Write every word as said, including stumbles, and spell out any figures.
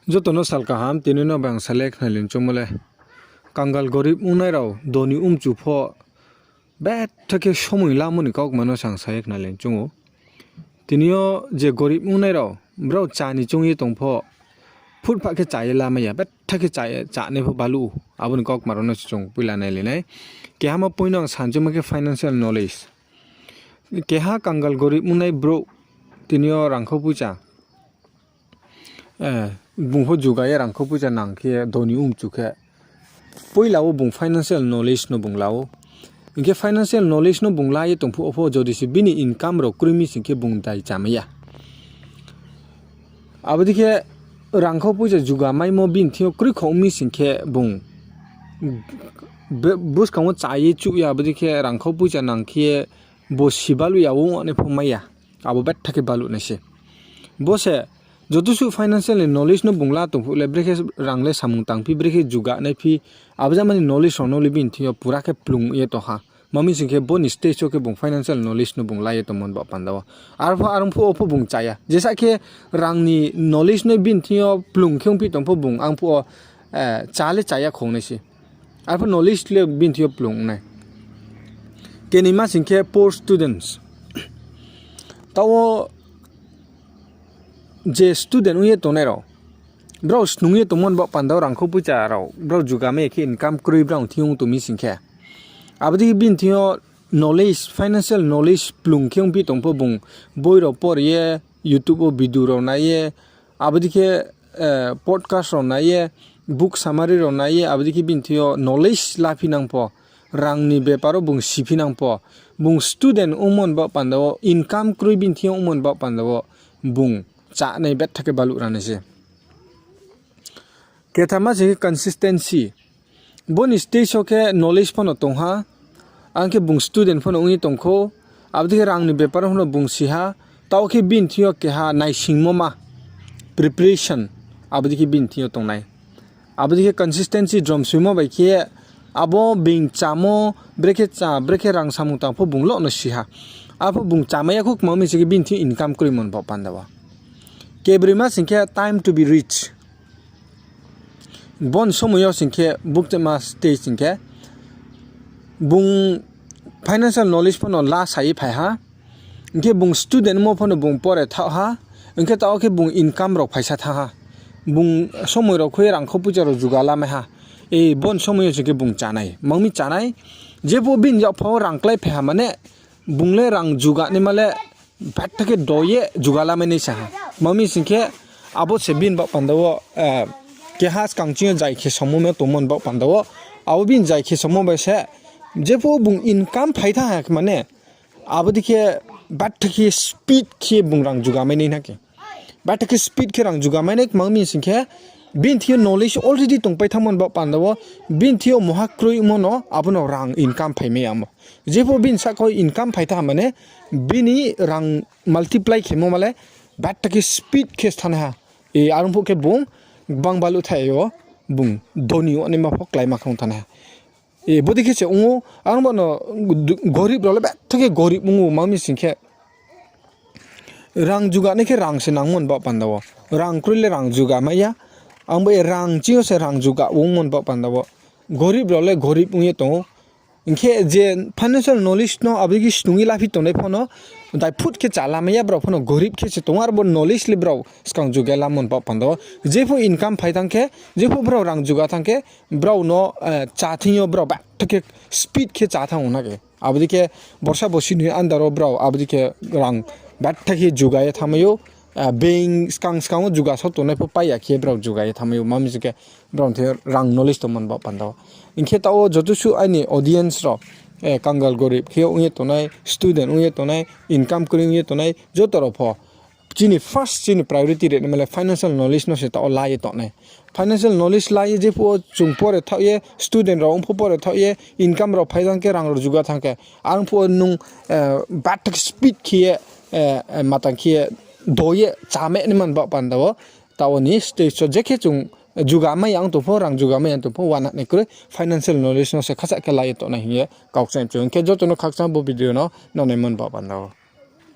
Joto no sal kaham, tini no bang sa le khnalai choungmo le. Kangal gorib ongnai rao doni omchu pho betha khe somoi lamo ni kaukma no sang sa ye khnalai choung ou. Tini yo je gorib ongnai rao, brao chá ni choung ye tong pho, phutphah khe chá ye lamai ya, betha khe chá ye, chánai pho baluh ou. Abo ni kaukma rao no se chung poila nailai nai. Keha ma point no ang sanchoma khe financial knowledge. Keha kangal gorib ongnai brouh, tini yo rangkhau poicha bung pho juga ye rangkhau poicha nang khe doni omchu khe, poila wo bung financial knowledge no bung la ou. Hing khe financial knowledge no bung la ye tong phuh wo pho jodi se bini income rao kroi mi sing khe bung dai chámai ya. Abo dei khe rangkhau poicha juga maimo bini thing yo kroi khong mi sing khe bung buskang wo chá ye chuh ya, abo dei khe rangkhau poicha nang khe bo si baluh ya, ong nai pho mai ya. Abo betha khe baluh nai se. Bo se joto suh financial ni knowledge no bung la tong phuh le, brekhe rang le samung tangphi, brekhe juga naiphi, abo jama ni knowledge rao no le bini thing yo pura khe plung ye tong ha. Ma mi sing khe bo ni stage wo khe bung financial knowledge no bung la ye tongmo ni baoh panda wo. Arphuh arong phuh wo pho bung chá ya. Jesa khe rang ni knowledge no bini thing yo plung khe ongphi tong pho bung ang phuh wo chá le chá ya khong nai se. Arphuh knowledge le bini thing yo plung ong nai. Kenoima sing khe poor students. Taoh wo je student ong ye tongnai rao, brao snung ye tongmo ni baoh panda wo rangkhau poicha rao brao juga mai ya khe income kroi brao thing yo ong tong mi sing khe, abo dei khe bini thing yo knowledge, financial knowledge plung khe ongphi tong pho bung boi rao por ye, YouTube wo video rao nai ye, abo dei khe podcast rao nai ye, book summary rao nai ye, abo dei khe bini thing yo knowledge laphi nang pho, rang ni bepar wo bung siphi nang pho, bung student ongmo ni baoh panda wo, income kroi bini thing yo ongmo ni baoh panda wo, bung chánai betha khe baluh ra nai se. Kethama se khe consistency. Bo ni stage wo khe knowledge pho no tong ha, ang khe bung student pho no ong ye tong khou, abo dei khe rang ni bepar wo pho no bung si ha, taoh khe bini thing yo keha naisingmo ma, preparation, abo dei khe bini thing yo tong nai. Abo dei khe consistency dromsoimo bai khe, abo being chámo, brekhe chá, brekhe rang samung tang pho bung lo no si ha. Arphuh bung chámai ya khou kma mi sing khe bini thing yo income kroimo ni baoh panda wo. Kebroima sing khe time to be rich. Bo ni somoi yo sing khe bukchama stage sing khe bung financial knowledge pho no la sa ye phai ha. Hing khe bung student mo pho no bung pore thaoh ha. Hing khe taoh khe bung income rao phaisa thanng ha. Bung somoi rao khui ye rangkhau poicha rao juga lamai ha. Bo ni somoi yo sing khe bung chánai. Ma mi chánai. Jephuh bini yakpha wo rang klái phai ha mane, bung le rang juga naima le betha khe do ye juga lamai nai sa ha. Ma mi sing khe abo se bini baoh panda wo, keha skang ching yo jai khe somo me tongmo ni baoh panda wo. Abo bini jai khe somo bai se, jephuh bung income phai thanng ha khe mane, abo dei khe betha khe speed khe bung rang juga mai nai na khe. Betha khe speed khe rang juga mai nai kma mi sing khe, bini thing yo knowledge already tongpai thanngmo ni baoh panda wo, bini thing yo muha kroimo no, abo no rang income phai mai ya mo. Jephuh bini sahka wo income phai thanng ha mane, bini rang multiply khemo ma le, betha khe speed khe se thanngnai ha. Arong phuh khe bung gbang baluh thai yo, bung doni ongnaima pho kláima khe ong thanngnai ha. Bodei khe se ong ou, arong bo no gorib rao le betha khe gorib ong ou, ma mi sing khe rang juga nai khe rang se nangmo ni baoh panda wo. Rang kroi le rang juga mai ya. Ang bo ye rang ching yo se rang juga ongmo ni baoh panda wo. Gorib rao le gorib ong ye tong ou. Hing khe je financial knowledge no abo dei khe snung ye laphi tongnai pho no, daiphut khe chá lamai ya, brao pho no gorib khe se tong ou, arbo knowledge le brao skang juga ye lamo ni baoh panda wo. Jephuh income phai thanng khe, jephuh brao rang juga thanng khe, brao no chá thing yo brao betha khe speed khe chá thanng ong na khe. Abo dei khe borsa bosi ni under wo brao abo dei khe rang betha khe juga ye thanngmai ou. Being skang skang wo juga sao tongnai pho pai ya khe brao juga ye thanngmai ou, ma mi sing khe brao ni thing yo rang knowledge tongmo ni baoh panda wo. Hing khe taoh wo joto suh aini audience rao, kangal gorib khe ong ye tongnai, student ong ye tongnai, income kroi ong ye tongnai, joto rao pho chini first, chini priority ri naima le financial knowledge no se taoh wo la ye tongnai. Financial knowledge la ye jephuh wo chung pore thaoh ye, student rao ong pho pore thaoh ye, income rao phai thanng khe, rang rao juga thanng khe, arong phuh wo nung betha khe speed khe ye, matang khe ye, do ye chámai naima ni baoh panda wo, taoh wo ni stage wo je khe chung juga mai ya ong tong pho, rang juga mai ya ong tong pho, uana nai kroi financial knowledge no se khasa khe la ye tongnai hing ye kau kchang chung. Hing khe joto no khakchang bo video no nanaimo ni baoh panda wo.